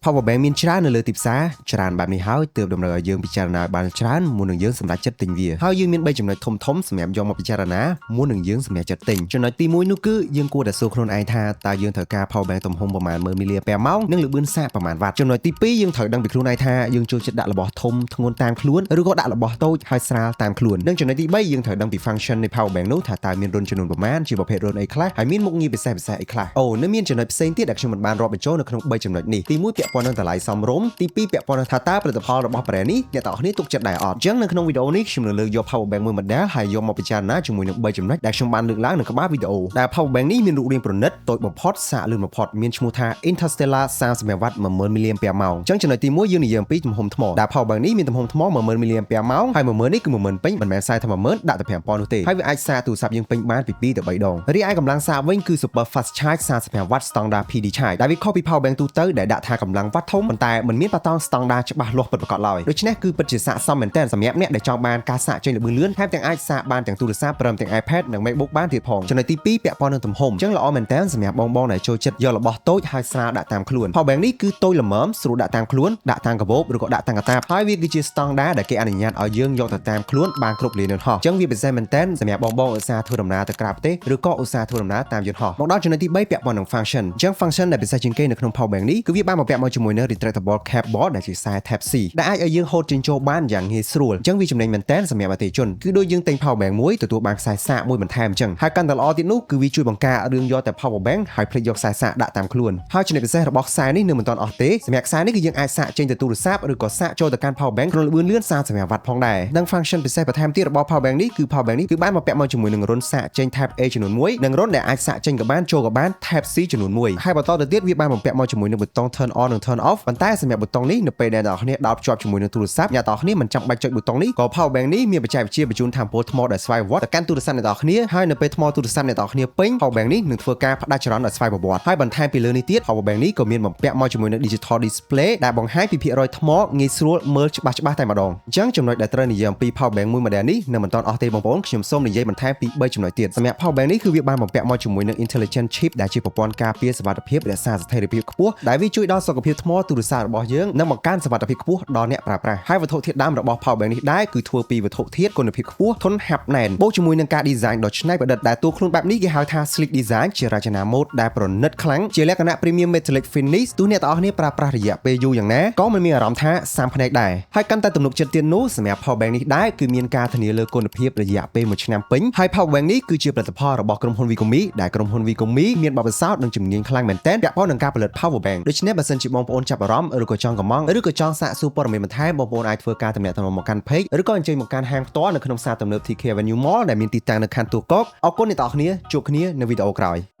Power bank មានច្រើននៅលើទីផ្សារច្រើនបែបនេះហើយទើបតម្រូវឲ្យយើងពិចារណាឲ្យបានច្រើនមុននឹងយើងសម្រេចចិត្តទិញវាហើយយើងមាន3ចំណុចធំៗសម្រាប់យកមកពិចារណាមុននឹងយើងសម្រេចចិត្តទិញចំណុចទី1នោះគឺយើងគួរតែសួរខ្លួនឯងថាតើយើងត្រូវការ power bank ទំហំប្រមាណ1,000មីលីអាំពែម៉ោងនិងល្បឿនសាកប្រមាណវ៉ាត់ចំណុចទី2យើងត្រូវដឹងពីខ្លួនឯងថាយើងចូលចិត្តដាក់របស់ធំធ្ងន់តាមខ្លួនឬក៏ដាក់របស់តូចហើយស្រាលតាមខ្លួននិងចំណុចទី3យើងត្រូវដឹងពី function នៃ power bank នោះថាតើមានរន្ធចំនួនប្រមាណជាប្រភេទរន្ធអីខ្លះហើយមានមុខងារពិសេសពិសេសអីខ្លះអូនៅមានចំណុចផ្សេងទៀតដែលខ្ញុំមិនបានរាប់បញ្ចូលនៅក្នុង3ចំណុចនេះទី1ពាក់ព័ន្ធនឹងតម្លៃសមរម្យទី2ពាក់ព័ន្ធនឹងថាតើផលិតផលរបស់ brand នេះអ្នកទាំងអស់គ្នាទុកចិត្តដែរអត់អញ្ចឹងនៅក្នុងវីដេអូនេះខ្ញុំនឹងលើកយក power bank មួយ model ហើយយកមកពិចារណាជាមួយនឹង3ចំណុចដែលខ្ញុំបានលើកឡើងនៅក្បាលវីដេអូដែល power bank នេះមានរូបរាងប្រណិតតូចបំផុតសាកលឿនបំផុតមានឈ្មោះថា Interstellar 35វ៉ាត់10000មីលីអាំពែម៉ោងអញ្ចឹងចំណុចទី1យើងនិយាយអំពីទំហំថ្មដែល power bank នេះមានទំហំថ្ម10000មីលីអាំពែម៉ោងហើយ10000នេះគឺ10000ពេញមិនមែនខ្សែថា10000ដាក់តែ5000នោះទេហើយវាអាចសាកទូរស័ព្ទយើងពេញបានពី2ទៅ3ដងរីឯកម្លាំងសាកវិញគឺ super fast charge 35វ៉ាត់ standard PD charge ដែលវាខុសពី power bank ទូទៅដែលដាក់ថាកម្លាំងវ៉ាត់ធំប៉ុន្តែមិនមានប៉ាតង់ standard ច្បាស់លាស់ពិតប្រាកដឡើយដូច្នេះគឺពិតជាស័ក្តិសមមែនទែនសម្រាប់អ្នកដែលចង់បានការសាកចេញល្បឿនលឿនថែមទាំងអាចសាកបានទាំងទូរស័ព្ទព្រមទាំង iPad និង MacBook បានទៀតផងចំណុចទី2ពាក់ព័ន្ធនឹងទំហំអញ្ចឹងល្អមែនទែនសម្រាប់បងៗដែលចូលចិត្តយករបស់តូចហើយស្រាលដាក់តាមខ្លួន power bank នេះគឺតូចល្មមស្រួលដាក់តាមខ្លួនដាក់តាមកាបូបឬក៏ដាក់តាមកាតាបហើយវាគឺជា standard ដែលគេអនុញ្ញាតឲ្យយើងយកទៅតាមខ្លួនបានគ្រប់លានយន្តហោះអញ្ចឹងវាពិសេសមែនទែនសម្រាប់បងៗឧស្សាហ៍ធ្វើដំណើរទៅក្រៅប្រទេសឬក៏ឧស្សាហ៍ធ្វើដំណើរតាមយន្តហោះមកដល់ចំណុចទី3ពាក់ព័ន្ធនឹង function អញ្ចឹង function ដែលពិសេសជាងគេនៅក្នុង power bank នេះគឺវាបានបំពាក់មកជាមួយនឹង retractable cable ដែលជាខ្សែ Type C ដែលអាចឲ្យយើងហូតចេញចូលបានយ៉ាងងាយស្រួលអញ្ចឹងវាចំណេញមែនទែនសម្រាប់អតិថិជនគឺដូចយើងទិញ power bank មួយទទួលបានខ្សែសាកមួយបន្ថែមអញ្ចឹងហើយកាន់តែល្អទៀតនោះគឺវាជួយបង្ការរឿងយកតែ power bank ហើយភ្លេចយកខ្សែសាកដាក់តាមខ្លួនហើយចំណុចពិសេសរបស់ខ្សែនេះនៅមិនទាន់អស់ទេសម្រាប់ខ្សែនេះគឺយើងអាចសាកចេញទៅទូរស័ព្ទឬក៏សាកចូលទៅកាន់ power bank ក្នុងល្បឿនលឿន35វ៉ាត់ផងដែរនិង function ពិសេសបន្ថែមទៀតរបស់ power bank នេះគឺ power bank នេះគឺបានមកពាក់មកជាមួយនឹងរន្ធសាកចេញ Type A ចំនួន1និងរន្ធដែលអាចសាកចេញក៏បានចូលក៏បាន Type C ចំនួន1ហើយបន្តទៅទៀតវាបានបំពាក់មកជាមួយនឹងប៊ូតុង turn on និង turn off ប៉ុន្តែសម្រាប់ប៊ូតុងនេះនៅពេលដែលអ្នកនរគ្នាដោតភ្ជាប់ជាមួយនឹងទូរស័ព្ទអ្នកនរគ្នាមិនចាំបាច់ចុចប៊ូតុងនេះក៏ power bank នេះមានបច្ចេកវិទ្យាបញ្ជូនថាមពលថ្មដោយស្វ័យប្រវត្តិទៅកាន់ទូរស័ព្ទអ្នកនរគ្នាហើយនៅពេលថ្មទូរស័ព្ទអ្នកនរគ្នាពេញ power bank នេះនឹងធ្វើការផ្ដាច់ចរន្តដោយស្វ័យប្រវត្តិហើយបន្ថែមពីលើនេះទៀត power bank នេះក៏មានបំពាក់មកជាមួយនឹង digital display ដែលបង្ហាញពីភាគរយថ្មងាយស្រួលមើលច្បាស់ៗតែម្ដងអញ្ចឹងចំណុចដែលត្រូវនិយាយអំពី power bank មួយ model នេះនៅមិនទាន់អស់ទេបងប្អូនខ្ញុំសូមនិយាយបន្ថែមពី3ចំណុចទៀតសម្រាប់ power bank នេះគឺវាបានបំពាក់មកជាមួយនឹង intelligent chip ដែលជាប្រព័ន្ធការពារសុវត្ថិភាពរក្សាស្ថិរភាពខ្ពស់ដែលវាជួយដល់សុខភាពថ្មទូរស័ព្ទរបស់យើងនិងបង្កើនសុវត្ថិភាពខ្ពស់ដល់អ្នកប្រើប្រាស់ហើយវត្ថុធាតុដើមរបស់ power bank នេះដែរគឺធ្វើពីវត្ថុធាតុគុណភាពខ្ពស់ធន់ហាប់ណែនបូកជាមួយនឹងការ design ដ៏ច្នៃប្រឌិតដែលតួខ្លួនបែបនេះគេហៅថា sleek design ជារចនាម៉ូដដែលប្រណិតខ្លាំងជាលក្ខណៈ premium metallic finish ទោះអ្នកទាំងអស់គ្នាប្រើប្រាស់រយៈពេលយូរយ៉ាងណាក៏មិនមានអារម្មណ៍ថាសាំភ្នែកដែរហើយកាន់តែទំនុកចិត្តទៀតនោះសម្រាប់ power bank នេះដែរគឺមានការធានាលើគុណភាពរយៈពេល1ឆ្នាំពេញហើយ power bank នេះគឺជាផលិតផលរបស់ក្រុមហ៊ុន Wecomee ដែលក្រុមហ៊ុន Wecomee មានបទពិសោធន៍និងជំនាញខ្លាំងមែនទែនពាក់ព័ន្ធនឹងការផលិត power bank ដូច្នេះបើសិនជាបងប្អូនចាប់អារម្មណ៍ឬក៏ចង់កម្មង់ឬក៏ចង់សាកសួរព័ត៌មានបន្ថែមបងប្អូនអាចធ្វើការទំនាក់ទំនងមកកាន់ page ឬក៏អញ្ជើញមកកាន់ហាងផ្ទាល់នៅក្នុងផ្សារទំនើប TK Avenue Mall ដែលមានទីតាំងនៅខណ្ឌទួលគោកអរគុណអ្នកទាំងអស់គ្នាជួបគ្នានៅវីដេអូក្រោយ។